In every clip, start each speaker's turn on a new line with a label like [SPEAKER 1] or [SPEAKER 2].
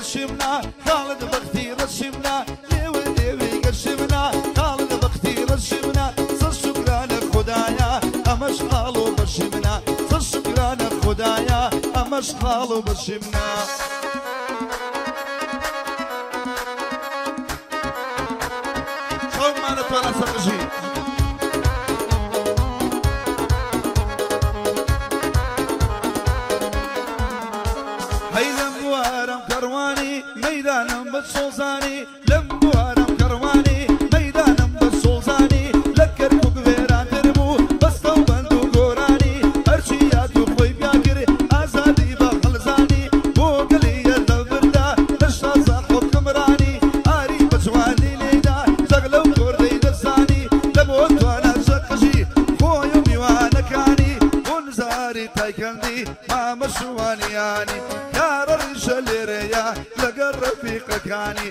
[SPEAKER 1] گەشمنا خاڵت بەختی ڕەشمنا لێوە لێوی گەشمنا خاڵت بەختی ڕەشمنا سەر شوکرانە خودایە ئەمەش حاڵ و بەشمنا سەر شوکرانە خودایە ئەمەش حاڵ و بەشمنا چاومانە توانە سەقژی هەی لەم بوارم کەڕوانی مەیدانم بە سۆزانی لەم بوارم کەڕوانی مەیدانم بە سۆزانی لە کەرکووک وێرانتر بوو بەستە و بەند و گۆرانی هەرچی یاد و خۆی پیاکرد ئازادی بە هەڵزانی بۆ گەلیە لە بردە لە شازە حوکمڕانی ئاری بە جوانی لێدا زەغلە و کۆردەی دەزانی لە بۆ توانا شەقژی خۆی و میوانەکانی بۆ نزاری تایکەندی مامە شوانیانی کارە ڕیشە لێرەیە لەگەڵ ڕەفیقەکانی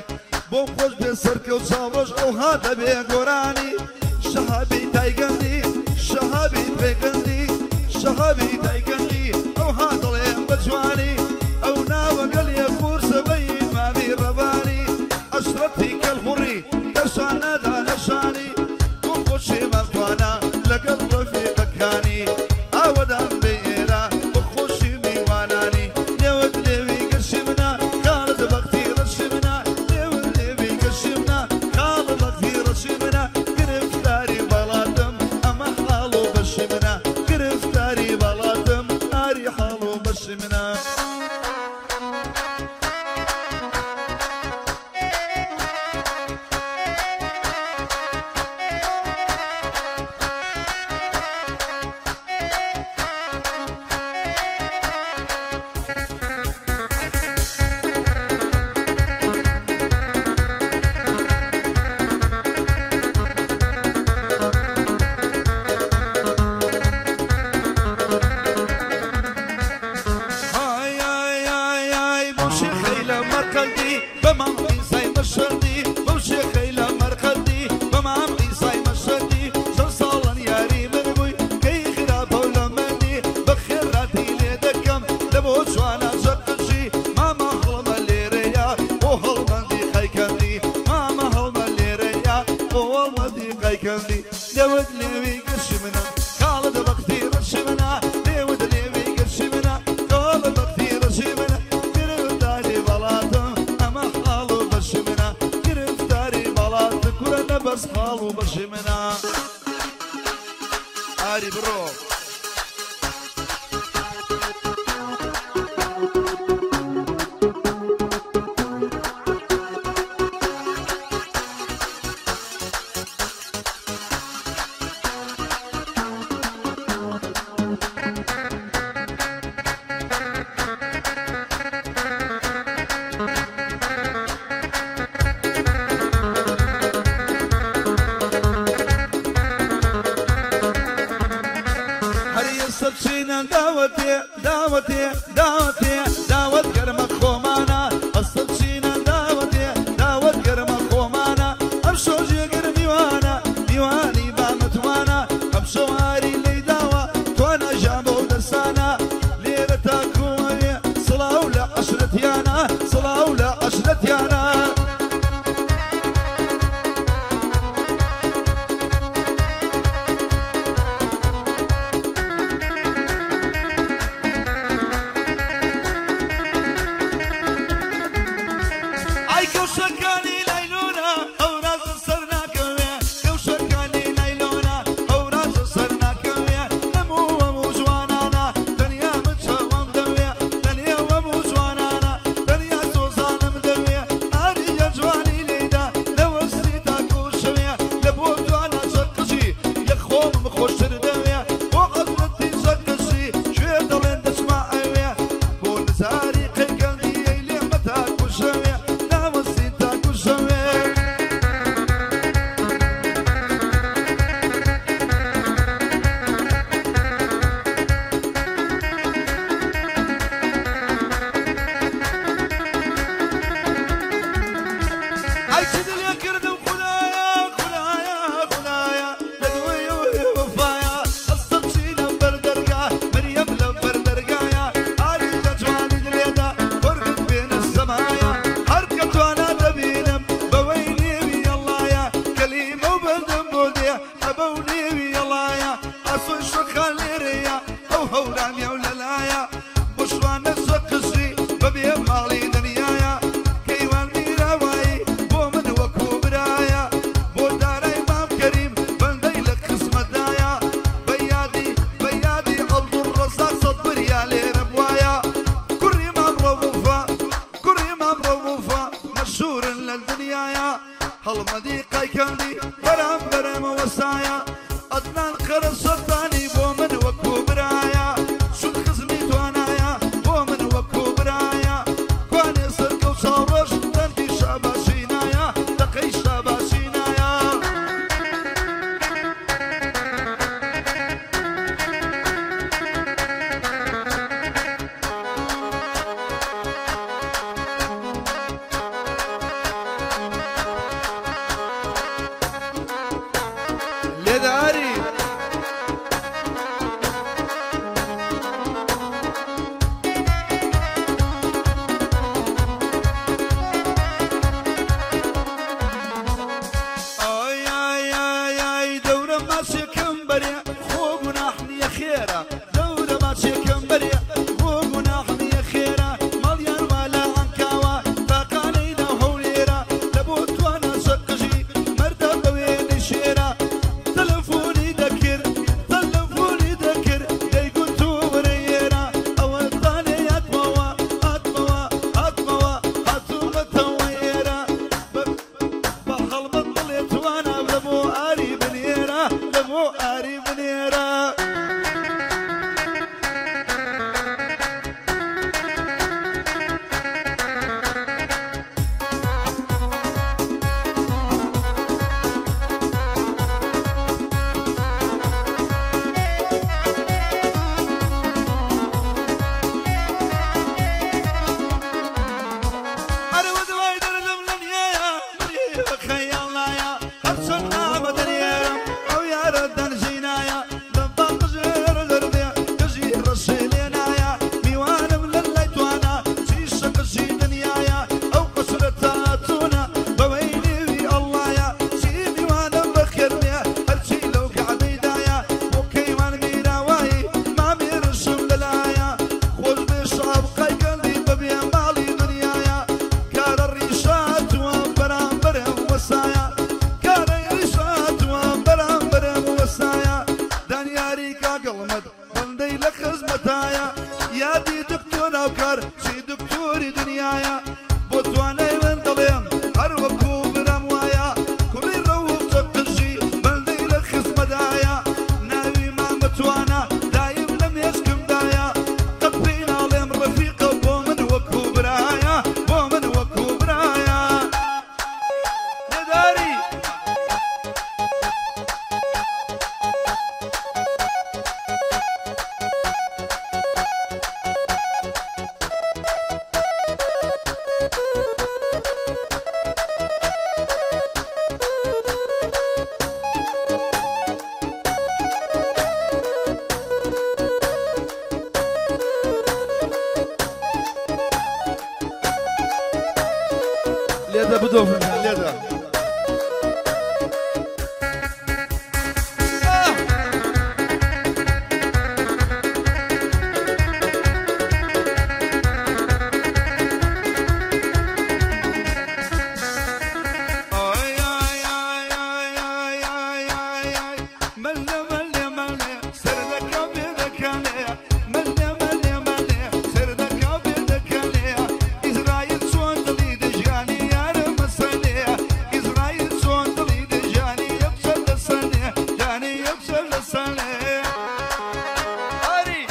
[SPEAKER 1] بۆ خۆش بێ سەرکەوت چاوڕۆژ ئەوها دەبێ گۆرانی شەهابی تایگەندی شەهابی پێگەندی شەهابی تایگەندی ئەوها دەڵێم بە جوانی ئەو ناوەگەلیە قورسە بەی مامی ڕەبانی ئەشرەتی کەلهوڕی دەشانەدا لەشانی بۆ خۆشی مەمتوانە لەگەڵ ڕەفیقەکانی ئاوەدان بێ ئێرە بۆ خۆشی میوانانی لێوت لێوی گەشی منە خاڵت بەختی ڕەشی منە لێوت لێوی گەشی منە خاڵت بەختی ڕەشی منە گرفتاری بەڵاتم ئەمە حاڵ و بەشی منە گرفتاری بەڵاتم ئاری حاڵ و بەشی منە. ئای ئای ئای ئای بەو شێخەی لە مەرقەندی بە مام عیسای مەشەندی بەو شێخەی لە مەرقەندی بە مام عیسای مەشەندی چەند ساڵن یاری من بووی کەی خراپە و لە منی بە خێراتی لێ دەکەم لە بۆ جوانە جەقژی مامە هەڵمە لێرەیە بۆ هەڵمەندی قەیکەندی مامە هەڵمە لێرەیە بۆ هەڵمەندی قەیکەندی لێوت لێوی گەشی منە خاڵت بەختی ڕەشی منە لێوت لێوی گەشی منە خاڵت بەختی ڕەشی منە گرفتاری بەڵاتم ئەمە حاڵ و بەشی منە گرفتاری بەڵات کورە نەبەس حاڵ و بەشی منە ئاری بڕۆ. هەر سەرچینە داوەتێ داوەتێ داوەتێ داوەت گەرمە خۆمانە ئەسەرچینە داوەتێ داوەت گەرمە خۆمانە ئەم شۆژێگر میوانە میوانی بامەتوانە ئەم شەواری لێی داوە توانە ژان بەو دەرسانە لێرە تاکوێ سڵاو لە عەشرەتیانە سڵاو لە عەشرەتیانە. ڕەوفە مەشهورن لە دنیایا هەڵمەدی قایکەندی بەرامبەرم وەسایە عەدنان قەرەسەتانی بۆ من وەکو برایە چون خزمی توانایە بۆ من وەکو برایە کوانێ سەرکەو چاوڕەش دەنگی شاباشینایە دەقەی شاباشینایە. لێداری ئای ئای ئای ئای دەورە ماچێکم بەرێ خۆ گوناح نییە خێرە دەورە ماچێکم بەرێ خۆ گوناح نییە خێرە ماڵیان وا لە عەنکاوە تاقانەی ناو هەولێرە لە بۆ توانا سەرقژی مەردە بەوێنەی شێرە تەلەفۆنی دەکرد تەلەفۆنی دەکرد دەیگوت تۆ وەرە ئێرە ئەوە تانێ هاتمەوە هاتمەوە هاتمەوە هاتوومەتەوە ئێرە بە هەڵمەت بڵێ توانا لە بۆ ئاری بنێرە لە بۆ ئاری بنێرە. ئەرەوە دوای دەردم لە نیایە مری بە خەیاڵنایە هەرچەند ئامە دەریایە ئەو یارە دەنژینایە دەمبا قژێرە دەردێ قژی ڕەشێ لێنایە میوانم لە لای توانا چیشە قژی دنیایە ئەو قەسرە تاتوونە بەوەی نێوی ئەڵڵایە چی میوانم بەخێر بێ هەرچی لەو کەعبەیدایە بۆ کەیوان میراوایی مامی ڕشم لەلایە خۆش بێ شابقای گەندی بەبێ ماڵی دنیایە کارە ڕیشاتوە بەرامبەرم وەسایە کارە ڕیشاتوە بەرامبەرم وەسایە دانیاری کاگەڵمەت بەندەی لە خزمەتایە یادی دکتۆر ناوکار چی دکتۆری دنیایە بۆ توانای من دەڵێم هەر وەکو برام وایە کوڕی ڕەوف چەقژی بەندەی لە خزمەتایە ناوی مامە توانا دایم لە مێشکمدایە قەت پێی ناڵێم ڕەفیقە بۆ من وەکو برایە بۆ من وەکو برایە. لێداری لێدە بدۆفن لێدە. ئای ئای ئای ئای ئای ئای ئای ئای مەلێ مەلێ مەلێ سەردەکە بێدەکەنێ مەلێ مەلێ مەلێ سەردەکە بێدەکەنێ ئیسرائیل چۆن دڵی دەژیانی یارە مەسەلێ ئیسرائیل چۆن دڵی دەژیانی یەکسەر لەسەلێ جانی یەکسەر لەسەلێ. ئاری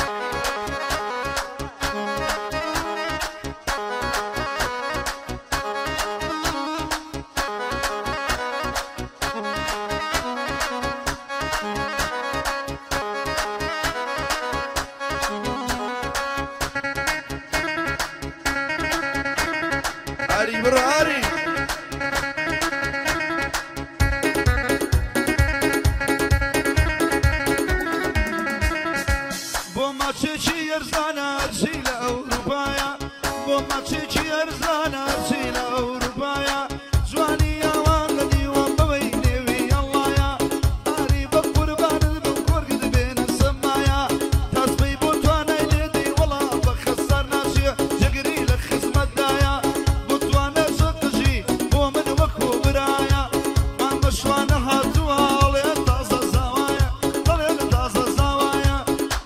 [SPEAKER 1] ئاری بڕۆ ئاری. بۆ ماچێکی ئەرزانە چی لە ئەوروپایە بۆ ماچێکی ئەرزانە چی لە ئەوروپایە جوانی ئەوان لە دیوان بەوەی نێوی ئەڵڵایە ئاری بە قوربانت بم کۆرگت بێنە سەمایە تاسبەی بۆ توانای لێدەی وەڵا بە خەسار ناچێ جێگری لە خزمەتدایە بۆ توانە سەقژی بۆ من وەکو برایە مامە شوانە هاتووە ئەڵێ تازە زاوایە دەڵێ لە تازە زاوایە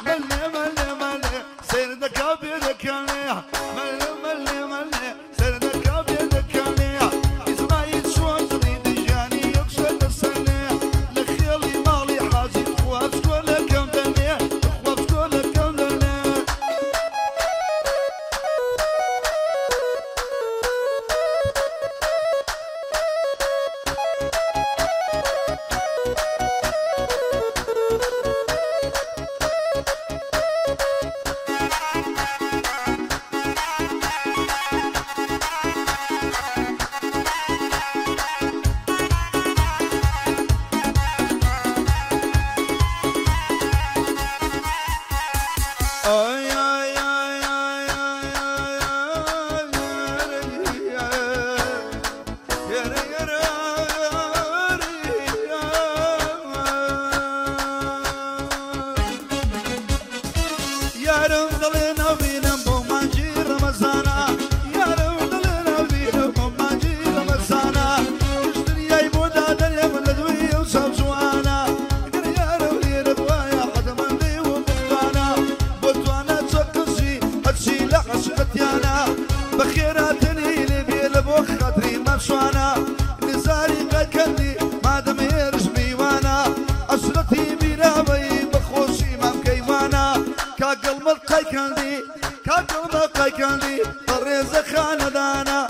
[SPEAKER 1] مەلێ مەلێ مەلێ سەیر دەکا بێدەکەنێ مەلێ مەلێ مەلێ سەیر دەکا بێ شوانە نزاری قەکەندی مادەم هێرش میوانە ئەشرەتی بیراوەی بەخۆشی مام کەیوانە کاگەڵمەت قەیکەندی کاگەڵمە قەیکەندی بەڕێزە خانەدانە.